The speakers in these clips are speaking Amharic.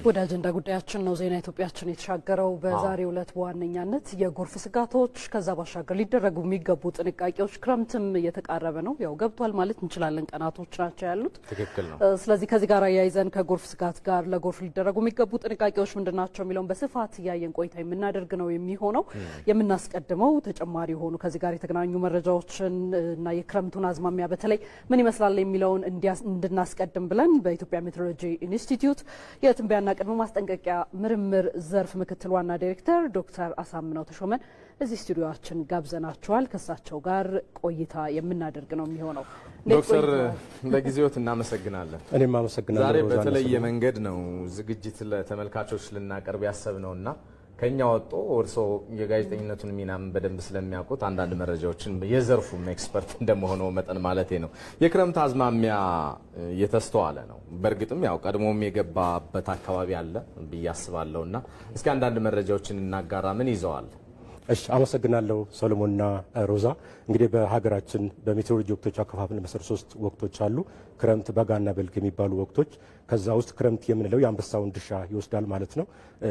ወደ አጀንዳ ጉዳያችን ነው ዜና ኢትዮጵያችን የተሻገረው። በዛሬው ዕለት በዋነኛነት የጎርፍ ስጋቶች፣ ከዛ ባሻገር ሊደረጉ የሚገቡ ጥንቃቄዎች፣ ክረምትም እየተቃረበ ነው፣ ያው ገብቷል ማለት እንችላለን፣ ቀናቶች ናቸው ያሉት። ትክክል ነው። ስለዚህ ከዚህ ጋር አያይዘን ከጎርፍ ስጋት ጋር ለጎርፍ ሊደረጉ የሚገቡ ጥንቃቄዎች ምንድን ናቸው የሚለውን በስፋት እያየን ቆይታ የምናደርግ ነው የሚሆነው። የምናስቀድመው ተጨማሪ የሆኑ ከዚህ ጋር የተገናኙ መረጃዎችን እና የክረምቱን አዝማሚያ በተለይ ምን ይመስላል የሚለውን እንድናስቀድም ብለን በኢትዮጵያ ሜትሮሎጂ ኢንስቲትዩት የትንበያና ቅድመ ማስጠንቀቂያ ምርምር ዘርፍ ምክትል ዋና ዳይሬክተር ዶክተር አሳምነው ተሾመን እዚህ ስቱዲዮአችን ጋብዘናቸዋል። ከእሳቸው ጋር ቆይታ የምናደርግ ነው የሚሆነው። ዶክተር ለጊዜዎት እናመሰግናለን። እኔም አመሰግናለሁ። ዛሬ በተለየ መንገድ ነው ዝግጅት ለተመልካቾች ልናቀርብ ያሰብነውና ከኛ ወጥቶ እርስዎ የጋዜጠኝነቱን ሚናም በደንብ ስለሚያውቁት አንዳንድ መረጃዎችን የዘርፉም expert እንደመሆነው መጠን ማለቴ ነው። የክረምት አዝማሚያ እየተስተዋለ ነው። በእርግጥም ያው ቀድሞም የገባበት አካባቢ አለ ብዬ አስባለሁና እስኪ አንዳንድ መረጃዎችን እናጋራ። ምን ይዘዋል? እሺ፣ አመሰግናለሁ ሰሎሞንና ሮዛ። እንግዲህ በሀገራችን በሜትሮሎጂ ወቅቶች አከፋፈል መሰረት ሶስት ወቅቶች አሉ። ክረምት፣ በጋና በልግ የሚባሉ ወቅቶች። ከዛ ውስጥ ክረምት የምንለው የአንበሳውን ድርሻ ይወስዳል ማለት ነው።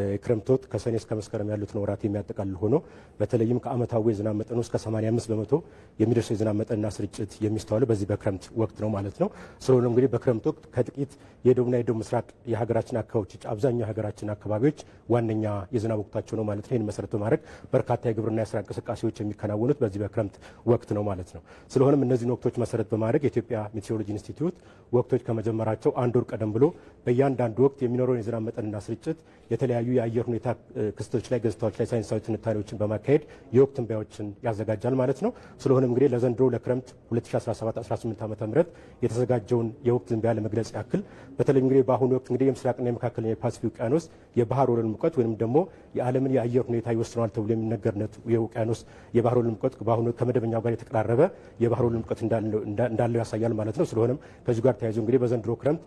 የክረምት ወቅት ከሰኔ እስከ መስከረም ያሉትን ወራት የሚያጠቃልል ሆኖ በተለይም ከዓመታዊ የዝናብ መጠኑ እስከ 85% የሚደርሰው የዝናብ መጠንና ስርጭት የሚስተዋለው በዚህ በክረምት ወቅት ነው ማለት ነው። ስለሆነ እንግዲህ በክረምት ወቅት ከጥቂት የደቡብና የደቡብ ምስራቅ የሀገራችን አካባቢዎች ውጭ አብዛኛው የሀገራችን አካባቢዎች ዋነኛ የዝናብ ወቅታቸው ነው ማለት ነው። ይህን መሰረት በማድረግ በርካታ የግብርና የስራ እንቅስቃሴዎች የሚከናወኑት በዚህ በክረምት ወቅት ነው ማለት ነው። ስለሆነም እነዚህን ወቅቶች መሰረት በማድረግ የኢትዮጵያ ሜትሮሎጂ ኢንስቲትዩት ወቅቶች ከመጀመራቸው አንድ ወር ቀደም ብሎ በእያንዳንዱ ወቅት የሚኖረውን የዝናብ መጠንና ስርጭት የተለያዩ የአየር ሁኔታ ክስተቶች ላይ፣ ገጽታዎች ላይ ሳይንሳዊ ትንታኔዎችን በማካሄድ የወቅት ትንበያዎችን ያዘጋጃል ማለት ነው። ስለሆነም እንግዲህ ለዘንድሮ ለክረምት 2017-18 ዓ.ም የተዘጋጀውን የወቅት ትንበያ ለመግለጽ ያክል በተለይ እንግዲህ በአሁኑ ወቅት እንግዲህ የምስራቅና የመካከለኛ የፓሲፊክ ውቅያኖስ የባህር ወለል ሙቀት ወይም ደግሞ የዓለምን የአየር ሁኔታ ይወስነዋል ተብሎ የሚነገርነት የውቅያኖስ የባህር ወለል ሙቀት በአሁኑ ወቅት ከመደበኛው ጋር የተቀራረበ የባህር ወለል ሙቀት እንዳለው ያሳያል ማለት ነው። ስለሆነም ከዚሁ ጋር ተያይዞ እንግዲህ በዘንድሮ ክረምት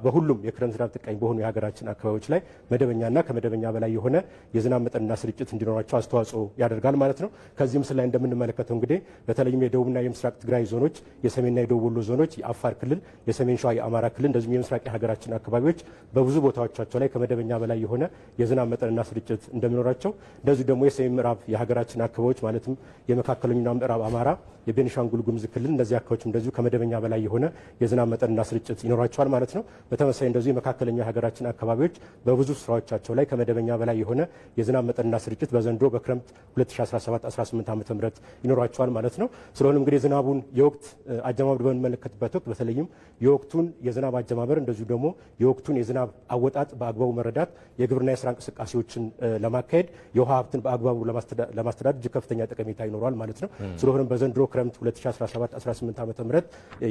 በሁሉም የክረምት ዝናብ ተጠቃሚ በሆኑ የሀገራችን አካባቢዎች ላይ መደበኛና ከመደበኛ በላይ የሆነ የዝናብ መጠንና ስርጭት እንዲኖራቸው አስተዋጽኦ ያደርጋል ማለት ነው። ከዚህ ምስል ላይ እንደምንመለከተው እንግዲህ በተለይም የደቡብና የምስራቅ ትግራይ ዞኖች፣ የሰሜንና የደቡብ ወሎ ዞኖች፣ የአፋር ክልል፣ የሰሜን ሸዋ የአማራ ክልል እንደዚሁም የምስራቅ የሀገራችን አካባቢዎች በብዙ ቦታዎቻቸው ላይ ከመደበኛ በላይ የሆነ የዝናብ መጠንና ስርጭት እንደሚኖራቸው፣ እንደዚሁ ደግሞ የሰሜን ምዕራብ የሀገራችን አካባቢዎች ማለትም የመካከለኛው ምዕራብ አማራ፣ የቤኒሻንጉል ጉሙዝ ክልል እነዚህ አካባቢዎች እንደዚሁ ከመደበኛ በላይ የሆነ የዝናብ መጠንና ስርጭት ይኖራቸዋል ማለት ነው። በተመሳሳይ እንደዚሁ የመካከለኛው የሀገራችን አካባቢዎች በብዙ ስራዎቻቸው ላይ ከመደበኛ በላይ የሆነ የዝናብ መጠንና ስርጭት በዘንድሮ በክረምት 2017-18 ዓ.ም ይኖራቸዋል ማለት ነው። ስለሆነም እንግዲህ የዝናቡን የወቅት አጀማመር በምንመለከትበት ወቅት በተለይም የወቅቱን የዝናብ አጀማመር እንደዚሁ ደግሞ የወቅቱን የዝናብ አወጣጥ በአግባቡ መረዳት የግብርና የስራ እንቅስቃሴዎችን ለማካሄድ የውሃ ሀብትን በአግባቡ ለማስተዳደር እጅግ ከፍተኛ ጠቀሜታ ይኖረዋል ማለት ነው። ስለሆነም በዘንድሮ ክረምት 2017-18 ዓ.ም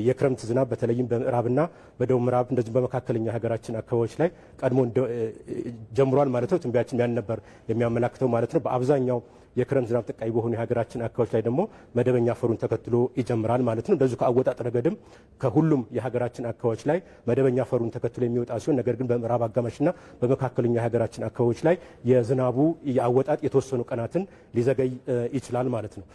የክረምት ዝናብ በተለይም በምዕራብና በደቡብ ምዕራብ እንደዚሁም በመካከለኛ ሀገራችን አካባቢዎች ላይ ቀድሞ ጀምሯል ማለት ነው። ትንበያችን ያን ነበር የሚያመላክተው ማለት ነው። በአብዛኛው የክረምት ዝናብ ተጠቃሚ በሆኑ የሀገራችን አካባቢዎች ላይ ደግሞ መደበኛ ፈሩን ተከትሎ ይጀምራል ማለት ነው። እንደዚሁ ከአወጣጥ ረገድም ከሁሉም የሀገራችን አካባቢዎች ላይ መደበኛ ፈሩን ተከትሎ የሚወጣ ሲሆን ነገር ግን በምዕራብ አጋማሽና በመካከለኛ የሀገራችን አካባቢዎች ላይ የዝናቡ የአወጣጥ የተወሰኑ ቀናትን ሊዘገይ ይችላል ማለት ነው።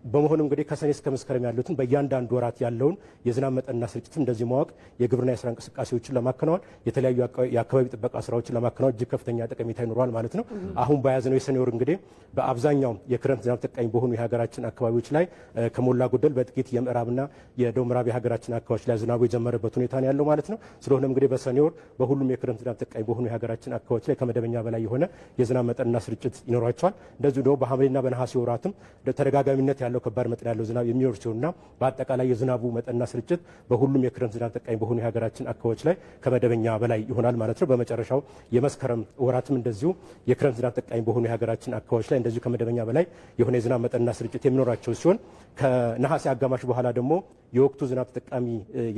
በመሆኑ እንግዲህ ከሰኔ እስከ መስከረም ያሉትን በእያንዳንዱ ወራት ያለውን የዝናብ መጠንና ስርጭትን እንደዚህ ማወቅ የግብርና የስራ እንቅስቃሴዎችን ለማከናወን፣ የተለያዩ የአካባቢ ጥበቃ ስራዎችን ለማከናወን እጅግ ከፍተኛ ጠቀሜታ ይኖረዋል ማለት ነው። አሁን በያዝነው የሰኔ ወር እንግዲህ በአብዛኛው የክረምት ዝናብ ተጠቃሚ በሆኑ የሀገራችን አካባቢዎች ላይ ከሞላ ጎደል በጥቂት የምዕራብና የደቡብ ምዕራብ የሀገራችን አካባቢዎች ላይ ዝናቡ የጀመረበት ሁኔታ ነው ያለው ማለት ነው። ስለሆነም እንግዲህ በሰኔ ወር በሁሉም የክረምት ዝናብ ተጠቃሚ በሆኑ የሀገራችን አካባቢዎች ላይ ከመደበኛ በላይ የሆነ የዝናብ መጠንና ስርጭት ይኖራቸዋል። እንደዚሁ ደግሞ በሐምሌና በነሐሴ ወራትም ተደጋጋሚነት ያለው ከባድ መጠን ያለው ዝናብ የሚኖር ሲሆንና በአጠቃላይ የዝናቡ መጠንና ስርጭት በሁሉም የክረምት ዝናብ ተጠቃሚ በሆኑ የሀገራችን አካባቢዎች ላይ ከመደበኛ በላይ ይሆናል ማለት ነው። በመጨረሻው የመስከረም ወራትም እንደዚሁ የክረምት ዝናብ ተጠቃሚ በሆኑ የሀገራችን አካባቢዎች ላይ እንደዚሁ ከመደበኛ በላይ የሆነ የዝናብ መጠንና ስርጭት የሚኖራቸው ሲሆን ከነሐሴ አጋማሽ በኋላ ደግሞ የወቅቱ ዝናብ ተጠቃሚ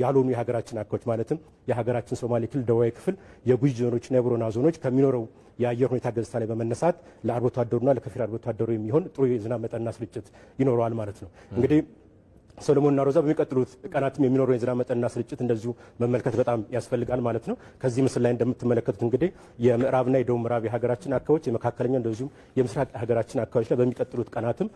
ያልሆኑ የሀገራችን አካባቢዎች ማለትም የሀገራችን ሶማሌ ክልል ደቡባዊ ክፍል፣ የጉጂ ዞኖችና የቦረና ዞኖች ከሚኖረው የአየር ሁኔታ ገጽታ ላይ በመነሳት ለአርብቶ አደሩና ለከፊል አርብቶ አደሩ የሚሆን ጥሩ የዝናብ መጠንና ስርጭት ይኖረዋል ማለት ነው። እንግዲህ ሰሎሞንና ሮዛ በሚቀጥሉት ቀናትም የሚኖረው የዝናብ መጠንና ስርጭት እንደዚሁ መመልከት በጣም ያስፈልጋል ማለት ነው። ከዚህ ምስል ላይ እንደምትመለከቱት እንግዲህ የምዕራብና የደቡብ ምዕራብ የሀገራችን አካባቢዎች፣ የመካከለኛው እንደዚሁም የምስራቅ የሀገራችን አካባቢዎች ላይ በሚቀጥሉት ቀናትም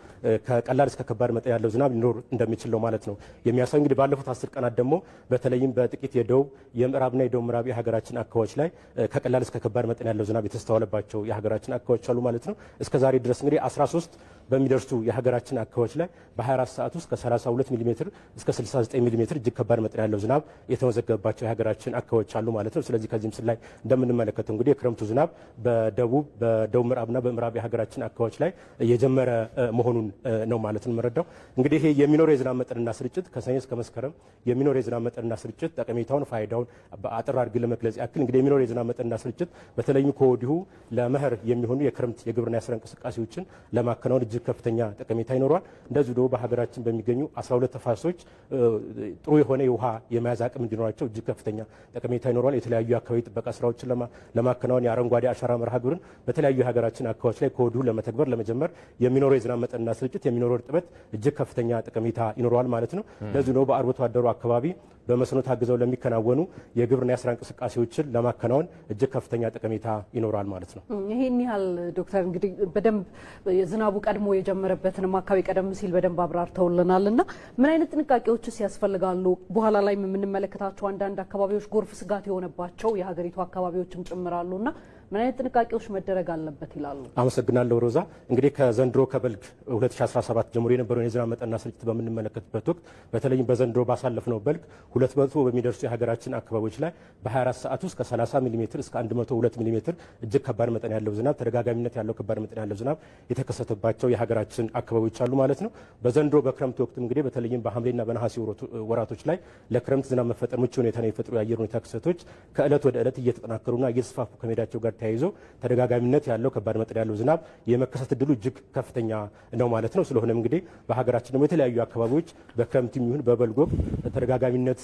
ከቀላል እስከ ከባድ መጠን ያለው ዝናብ ሊኖር እንደሚችል ነው ማለት ነው የሚያሳዩ። እንግዲህ ባለፉት 10 ቀናት ደግሞ በተለይም በጥቂት የደቡብ የምዕራብና የደቡብ ምዕራብ የሀገራችን አካባቢዎች ላይ ከቀላል እስከ ከባድ መጠን ያለው ዝናብ የተስተዋለባቸው የሀገራችን አካባቢዎች አሉ ማለት ነው። እስከ ዛሬ ድረስ እንግዲህ 13 በሚደርሱ የሀገራችን አካባቢዎች ላይ በ24 ሰዓት ውስጥ ከ32 ሚሊ ሜትር እስከ 69 ሚሊ ሜትር እጅግ ከባድ መጠን ያለው ዝናብ የተመዘገበባቸው የሀገራችን አካባቢዎች አሉ ማለት ነው። ስለዚህ ከዚህ ምስል ላይ እንደምንመለከተው እንግዲህ የክረምቱ ዝናብ በደቡብ ምዕራብና በምዕራብ የሀገራችን አካባቢዎች ላይ የጀመረ መሆኑን ነው ማለት ነው የምንረዳው። እንግዲህ ይሄ የሚኖረው የዝናብ መጠንና ስርጭት ከሰኔ እስከ መስከረም የሚኖረው የዝናብ መጠንና ስርጭት ጠቀሜታውን፣ ፋይዳውን አጠር አድርገን ለመግለጽ ያክል እንግዲህ የሚኖረው የዝናብ መጠንና ስርጭት በተለይም ከወዲሁ ለመኸር የሚሆኑ የክረምት የግብርና የስራ እንቅስቃሴዎችን ለማከናወን እጅግ ከፍተኛ ጠቀሜታ ይኖረዋል። እንደዚሁ ደግሞ በሀገራችን በሚገኙ 12 ተፋሰሶች ጥሩ የሆነ የውሃ የመያዝ አቅም እንዲኖራቸው እጅግ ከፍተኛ ጠቀሜታ ይኖረዋል። የተለያዩ የአካባቢ ጥበቃ ስራዎችን ለማከናወን የአረንጓዴ አሻራ መርሃ ግብርን በተለያዩ የሀገራችን አካባቢዎች ላይ ከወዲሁ ለመተግበር ለመጀመር የሚኖረው የዝናብ መጠንና ስርጭት የሚኖረው እርጥበት እጅግ ከፍተኛ ጠቀሜታ ይኖረዋል ማለት ነው። እንደዚሁ ደግሞ በአርብቶ አደሩ አካባቢ በመስኖ ታግዘው ለሚከናወኑ የግብርና የስራ እንቅስቃሴዎችን ለማከናወን እጅግ ከፍተኛ ጠቀሜታ ይኖራል ማለት ነው። ይሄን ያህል ዶክተር እንግዲህ በደንብ ዝናቡ ቀድሞ የጀመረበትንም አካባቢ ቀደም ሲል በደንብ አብራርተውልናልና ምን አይነት ጥንቃቄዎችስ ያስፈልጋሉ? በኋላ ላይ የምንመለከታቸው አንዳንድ አካባቢዎች ጎርፍ ስጋት የሆነባቸው የሀገሪቱ አካባቢዎችም ጭምራሉና ምን አይነት ጥንቃቄዎች መደረግ አለበት ይላሉ? አመሰግናለሁ ሮዛ። እንግዲህ ከዘንድሮ ከበልግ 2017 ጀምሮ የነበረውን የዝናብ መጠንና ስርጭት በምንመለከትበት ወቅት በተለይም በዘንድሮ ባሳለፍነው በልግ 200 በሚደርሱ የሀገራችን አካባቢዎች ላይ በ24 ሰዓት ውስጥ ከ30 ሚሊ ሜትር እስከ 102 ሚሊ ሜትር እጅግ ከባድ መጠን ያለው ዝናብ ተደጋጋሚነት ያለው ከባድ መጠን ያለው ዝናብ የተከሰተባቸው የሀገራችን አካባቢዎች አሉ ማለት ነው። በዘንድሮ በክረምት ወቅት እንግዲህ በተለይም በሐምሌና በነሐሴ ወራቶች ላይ ለክረምት ዝናብ መፈጠር ምቹ ሁኔታ የሚፈጥሩ የአየር ሁኔታ ክስተቶች ከእለት ወደ እለት እየተጠናከሩና እየተስፋፉ ከመሄዳቸው ጋር ተያይዞ ተደጋጋሚነት ያለው ከባድ መጠን ያለው ዝናብ የመከሰት እድሉ እጅግ ከፍተኛ ነው ማለት ነው። ስለሆነም እንግዲህ በሀገራችን ደግሞ የተለያዩ አካባቢዎች በክረምትም ይሁን በበልግ ወቅት ተደጋጋሚነት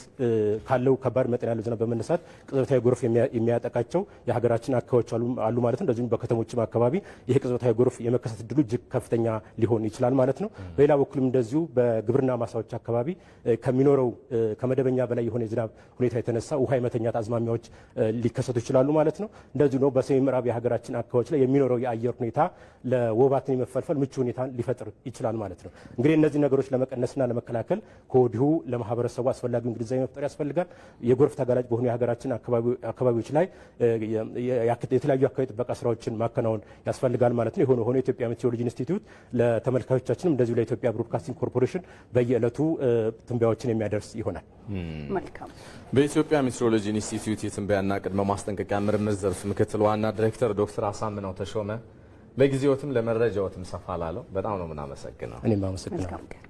ካለው ከባድ መጠን ያለው ዝናብ በመነሳት ቅጽበታዊ ጎርፍ የሚያጠቃቸው የሀገራችን አካባቢዎች አሉ ማለት ነው። እንደዚሁም በከተሞችም አካባቢ ይህ ቅጽበታዊ ጎርፍ የመከሰት እድሉ እጅግ ከፍተኛ ሊሆን ይችላል ማለት ነው። በሌላ በኩልም እንደዚሁ በግብርና ማሳዎች አካባቢ ከሚኖረው ከመደበኛ በላይ የሆነ የዝናብ ሁኔታ የተነሳ ውሃ የመተኛት አዝማሚያዎች ሊከሰቱ ይችላሉ ማለት ነው። እንደዚሁ ነው በሰሜን ምዕራብ የሀገራችን አካባቢዎች ላይ የሚኖረው የአየር ሁኔታ ለወባ ትንኝ መፈልፈል ምቹ ሁኔታን ሊፈጥር ይችላል ማለት ነው። እንግዲህ እነዚህ ነገሮች ለመቀነስና ለመከላከል ከወዲሁ ለማህበረሰቡ አስፈላጊውን ግንዛቤ መፍጠር ያስፈልጋል። የጎርፍ ተጋላጭ በሆኑ የሀገራችን አካባቢዎች ላይ የተለያዩ አካባቢ ጥበቃ ስራዎችን ማከናወን ያስፈልጋል ማለት ነው። የሆነ ሆኖ የኢትዮጵያ ሜትሮሎጂ ኢንስቲትዩት ለተመልካቾቻችንም እንደዚሁ ለኢትዮጵያ ብሮድካስቲንግ ኮርፖሬሽን በየዕለቱ ትንበያዎችን የሚያደርስ ይሆናል። መልካም። በኢትዮጵያ ሜትሮሎጂ ኢንስቲትዩት የትንበያና ቅድመ ማስጠንቀቂያ ምርምር ዘርፍ ምክትል ዋና ዲሬክተር ዶክተር አሳምነው ተሾመ ለጊዜዎትም ለመረጃዎትም ሰፋ ላለው በጣም ነው የምናመሰግነው። እኔም አመሰግናለሁ።